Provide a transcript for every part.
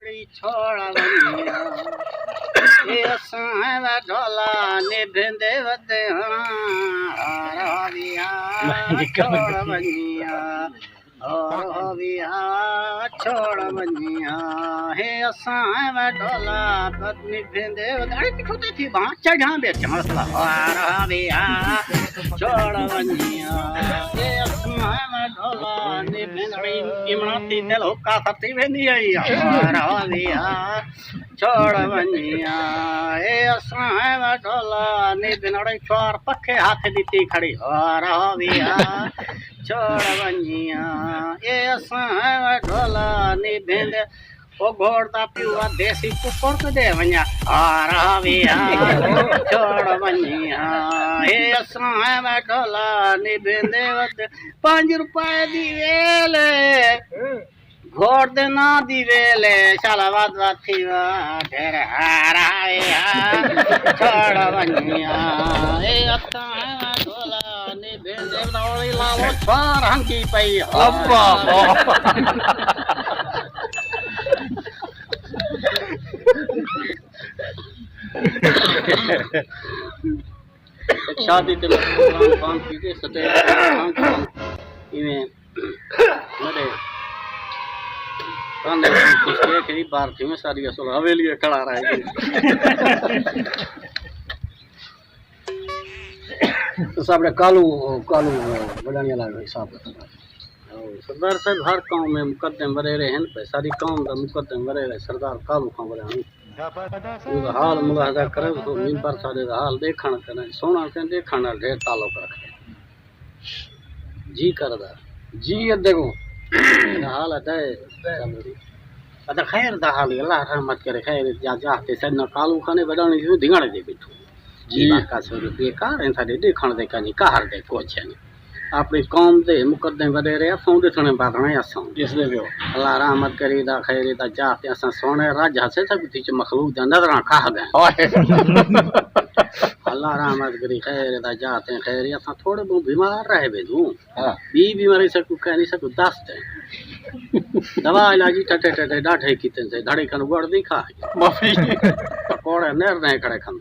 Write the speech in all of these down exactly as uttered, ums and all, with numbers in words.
چھوڑ ونڄیا، اے اساں ہیں وے ڈھولا نبھیندے ودے ہاں، راویا چھوڑ ونڄیا، راویا چھوڑ ونڄیا، اے اساں ہیں وے ڈھولا نبھیندے ودے۔ اڑے پچھوں تے تھی باں چڑھاں بیٹھا مسئلہ، راویا چھوڑ ونڄیا، اے اساں ہیں وے ڈھولا نبھیندے۔ امنا تے دل ہوکا ستی ویندی آئی، راویا چھوڑ ونڄیا، اے اساں ہیں وے ڈھولا نبھیندے۔ چھوار پکھے ہتھ ݙتی کھڑی، راویا چھوڑ ونڄیا، اے اساں ہیں وے ڈھولا نبھیندے۔ او گھوڑ دا پیو آ دیسی ککڑ تے ݙے ونڄا، راویا چھوڑ ونڄیا، اے اساں ہیں وے ڈھولا نبھیندے ودے۔ پنج روپے دی ویل گھوڑ دے ناں دی ویل اے، شالا واد واد تھی وا، ڈھیر ہار آئے ہا، چھوڑ ونڄیا، اے اتھاں ہے وا ڈھولا نبھیندے، ڈھولی لالو چھوار ہنکی پئی ہا۔ ابا، ابا۔ ہک شادی تے میں پروگرام بند کیتے، سٹیج تے بند کیتے۔ ایویں میݙے کانے کچھ کہہ کے بار تھی میں ساری اصل حویلی کھڑا رہ ڳئی۔ تو صاحب نے کالو، کالو وݙاݨی والا حساب کتاب۔ سردار صاحب، ہر قوم میں مقدم وݙیرے ہن، پر ساری قوم دا مقدم وݙیرے سردار کالو خان وݙاݨی۔ اوں دا حال ملاحظہ کرو، تو ممبر ساݙے دا حال ݙیکھݨ کنے سوہݨا کنے ݙیکھݨ نال ڈھیر تعلق رکھدے۔ جی کردا۔ جی ادے کو۔ دا حال ادا ہے۔ ادا خیر دا حال، اللہ رحمت کرے، خیر جا جا تے سݙنا کالو خانے وݙاݨی سی، دھیاݨے دے ٻیٹھو۔ جی۔ جی۔ واقعہ سو جو بیکار ہیں، ساݙے ݙیکھݨ دے کہیں قہر دے کچھ ہیں۔ اپݨی قوم دے مقدم وݙیرے اساں ݙٹھݨے ٻاہݨے اساں۔ ݙسدے پیو۔ اللہ رحمت کری دا خیر دا جا تے اساں سوہݨے رڄ ہسے ساکوں تھی چ مخلوق دا نظراں کھا ڳئے۔ ہائے۔ اللہ رحمت کری خیر دا جا تے خیر اساں تھوڑے بہت بیمار رہ ٻیٹھوں۔ ہاں۔ ٻی بیماری ساکوں کہیں نہیں ساکوں دس تے۔ دوا علاجی ٹٹے ٹٹے ݙاڈھے کیتے سے، دھڑی کھن گڑ دی کھا۔ معافی۔ پکوڑے نیر نہیں کھڑے کھن۔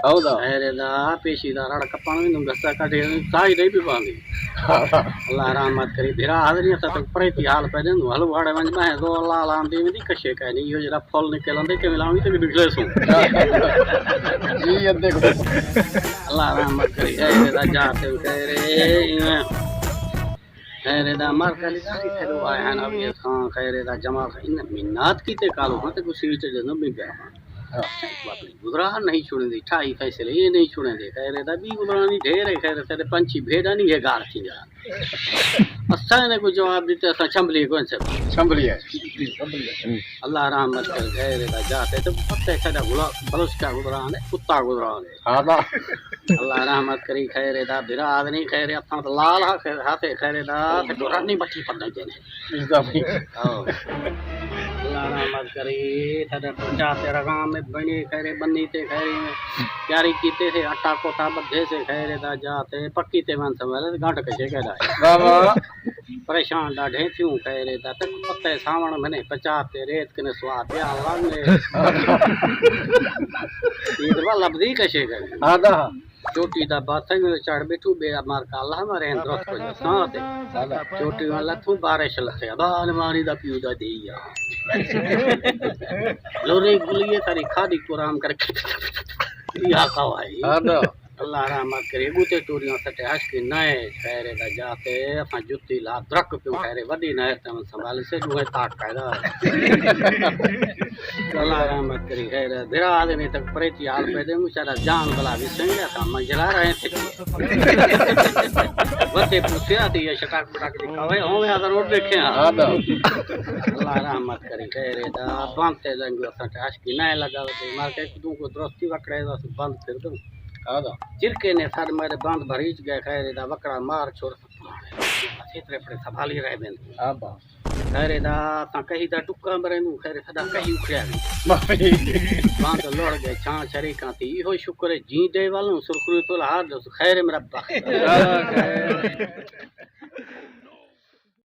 ہاؤ دا۔ خیر دا پیشی دا رڑ کپݨ وی نوں گسا کڈھے، ساہ ہی نہیں پئی پاندی۔ اللہ رحمت کری، بھرا حاضری تک پریتی حال پے ݙیندوں، ہلو واڑے ونڄ ٻاہیں دو اللہ لان دی ویندی کشے کائے نہیں، اہو جیڑھا پھل نکل آندے کیویں لاویں تے ݙکھلے سوں۔ جی، ادے کو۔ اللہ رحمت کری، خیر دا جا تے خیر اے، ایویں۔ خیر دا مر کلی دا کتھے ݙو آئے ہن، ابھی خان خیر دا جمال خان، انہیں منت کیتے کالو ہاں تے کچھ سیٹ ݙیندو بی بیا۔ ہاں۔ اپݨی گزران نہیں چھوڑیندی، ٹھائی فیصلے اے نہیں چھوڑیندے۔ خیر دا ٻی گزران وی ڈھیر ہے، خیر ساݙے پنچھی بھیݙاں نہیں ہے گار تھیندیاں۔ اساں نے کوئی جواب ݙتے، اساں چھنبلی کوئی سب۔ چھنبلی ہے۔ اللہ رحمت کر، خیر دا جا تے، تے پتہ ہے ساݙا غلام بلوچ دا گزران ہے، کتا گزران ہے۔ ہاں دا۔ اللہ رحمت کری، خیر دا بھرا آدمی، خیر اتھاں تے لال ہا، خیر ہاتھے، خیر دا تے ڈورانی بٹھی پڑھنے جنے۔ اس دا بھی۔ ہاں۔ اللہ رحمت کری، ساݙے پرچا تے رغام میں بݨی، خیر بنی تے خیر تیاری کیتے سے، آٹا کوٹا ٻدھے سے، خیر دا جا تے پکی تے ون سوال گنڈ کشے کے ݙائے۔ واہ واہ۔ پریشان ݙاڈھے تھیوں، خیر دا تے پتے ساوݨ مہینے پچا تے ریت کنے سوا پیا لانے۔ عید والا لبدی کشے کے۔ ہاں دا۔ چوٹی دا باتھے میں چڑھ ٻیٹھو، بے مار کا اللہ مارے ہیں درست کو جو ساں تے۔ چوٹی والا تھو بارش لتھے، ابا نمانی دا پیو دا دیا۔ لوری گلیے تاری کھادی قرآن کر کے۔ یا کوائی۔ ہاں دا۔ اللہ رحمت کرے، ٻوٹے ٹوریاں سٹے عشق نئے، خیر دا جا تے اساں جتی لا درک پیوں، خیر وݙی نہر تے سنبھال سے ݙوہیں تاک پیدا۔ اللہ رحمت کری، خیر بھرا آدمی تک پریتی حال پے دے، مشارا جان بلا وی سنگیا تھا، منجلا رہے تھے۔ وتے پوچھیا تھی، یہ شٹاک پٹاک دی کھاوے، ہووے اگر روڈ دیکھے ہاں۔ ہاں دا۔ اللہ رحمت کری، خیر دا بند تے لنگو، اساں تے عشق نئے لگا وے، مار کے ایک دو کو درستی وکڑے دا بند کر دوں۔ ہاں دا۔ چرکے نے ساݙ میݙے بند بھریچ ڳئے، خیر دا وکڑا مار چھوڑ سپاݨے۔ اسے طرح پڑے سنبھالی رہ ویندے۔ ہاں با۔ خیر دا تاں کہیں دا ٹکا مریندوں، خیر ساݙا کہیں اکھڑیا وی۔ بند لڑ ڳئے، چھاں شریکاں تھی، ایہو شکر ہے جیندے ولوں سرخرو تو لہار جو خیر میرا بخت۔ ہاں، خیر۔